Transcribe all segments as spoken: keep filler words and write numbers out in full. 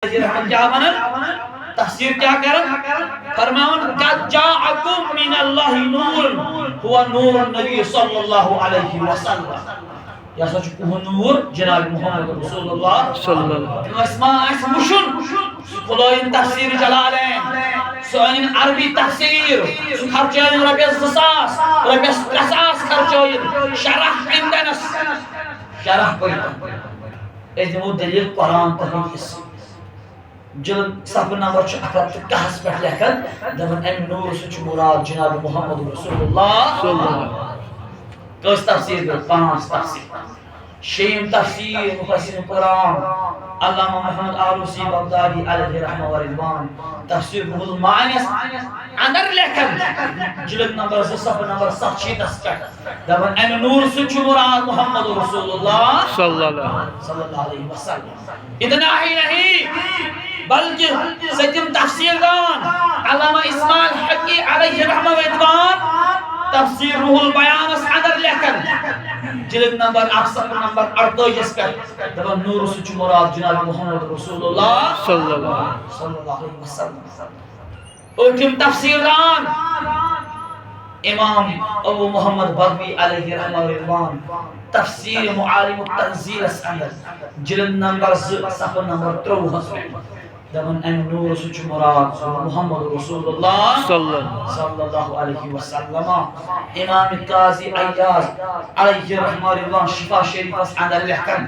علیہ رحمت کیا ونان؟ تفسیر کیا کران؟ فرماوان، "قد جاءکم من اللہ نور، هو نور النبی صلی اللہ علیہ وسلم۔" یہ ہسا چھُ کُہُنٛد نور، جناب محمد رسول اللہ۔ صلی اللہ علیہ وسلم۔ کٲنٛسہِ ما آسہِ وٕچھُن، سُہ کھُلٲیِن تفسیر جلالین، سُہ أنِن عربی تفسیر، سُہ خرچٲیِن رۄپیَس زٕ ساس، رۄپیَس ترٛےٚ ساس خرچٲیِن، شرح أنۍ دَنَس، شرح پٔرۍتَن۔ أسۍ دِمو دٔلیٖل قرآن تہٕ حدیث۔ جلد صفحہ نمبر چھُ اکھ ہتھ تہٕ کاہس پٮ۪ٹھ لیکھان، دپان، "امہِ نوٗرٕ سۭتۍ چھُ مراد جناب محمد رسول اللہ۔" صلی اللہ علیہ وسلم۔ کٔژ تفسیر گٔے؟ پانٛژھ تفسیر۔ شیٚیِم تفسیر مفسر کرام علامہ محمد آلوسی بغدادی علیہ رحمہ و رضوان، تفسیر روح المعانیس اندر لیکھان، جلد نمبر زٕ صفحہ نمبر ستھ شیٖتس پٮ۪ٹھ۔ دپان، "امہِ نوٗرٕ سۭتۍ چھُ مراد محمد رسول اللہ صلی اللہ علیہ وسلم۔" صلی اللہ علیہ وسلم۔ اتنا ہی نہیں، بلکہ سٔتِم تفسیر دان علامہ اسماعیل حقی علیہ رحمہ و رضوان تفسیر روح البیانس اندر لیکھان، جلد نمبر اکھ صفحہ نمبر اڑتٲجِس پٮ۪ٹھ، دپان، "نوٗرٕ سۭتۍ چھُ مراد جناب محمد رسول اللہ صلی اللہ علیہ وسلم۔" ٲٹھِم تفسیر دان امام ابو محمد بغوی علیہ رحمہ و رضوان تفسیر معالم التنزیلس اندر، جلد نمبر زٕ صفحہ نمبر ترٛۆوُہس پٮ۪ٹھ۔ دپان، "امہِ نوٗرٕ سۭتۍ چھُ مراد محمد رسول اللہ صلی اللہ۔ صلی اللہ علیہ وسلم۔" امام قاضی عیاض علیہ رحمہ و رضوان شفا شریفس اندر لیکھان،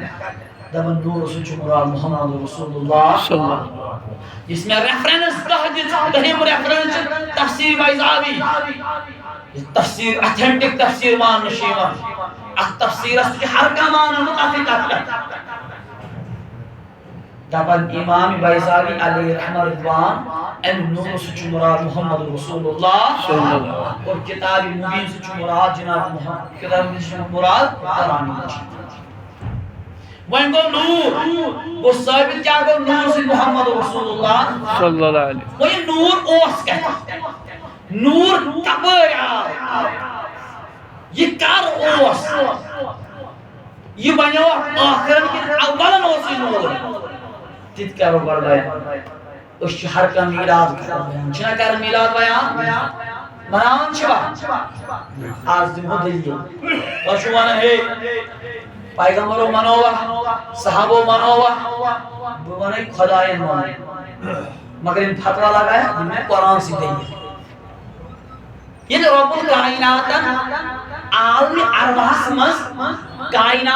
دپان، "نوٗرٕ سۭتۍ چھُ مراد محمد رسول اللہ صلی اللہ علیہ وسلم۔" یُس مےٚ ریفرنس دہ دِژ، دٔہِم ریفرنس چھِ تفسیر بیضاوی۔ یہِ تفسیر، authentic تفسیر ماننہٕ چھِ یِوان۔ اتھ تفسیرس چھُ ہر کانٛہہ مانان مُتفق اتھ پٮ۪ٹھ۔ دپان امام بیضاوی علیہ رحمہ رضوان، امہِ نوٗرٕ سۭتۍ چھُ مراد محمد رسول اللہ صلی اللہ علیہ وسلم۔ اور کتاب مبین سۭتۍ چھُ مراد جناب محمد، کتاب مبین سۭتۍ چھُ مراد قرآن مجید۔ وۄنۍ گوٚو نوٗر، گوٚو ثٲبت کیٛاہ گوٚو؟ نوٗر سۭتۍ محمد رسول اللہ صلی اللہ علیہ وسلم۔ وۄنۍ یہِ نوٗر اوس کتہِ؟ نوٗر کپٲرۍ آو؟ یہِ کر اوس؟ یہِ بنیو ٲخرن کِنہٕ اولن اوس یہِ نوٗر؟ تہِ تہِ کرو گۄڈٕ بیان۔ أسۍ چھِ ہر کانٛہہ میٖلاد کران بیان۔ چھِنہ کران میٖلاد بیان؟ مناوان چھِوا؟ آز دِمہو دٔلیٖل۔ تۄہہِ چھِو وَنان، ہے، پیغمبرو منووا، صحابو منووا، بہٕ وَنَے خۄدایَن وَنو۔ مگر یِم فتوا لگایا، یِم مےٚ قرآن سۭتۍ دٔلیٖل۔ ییٚلہِ رۄب الکائناتن عالمِ ارواحس منٛز کائنات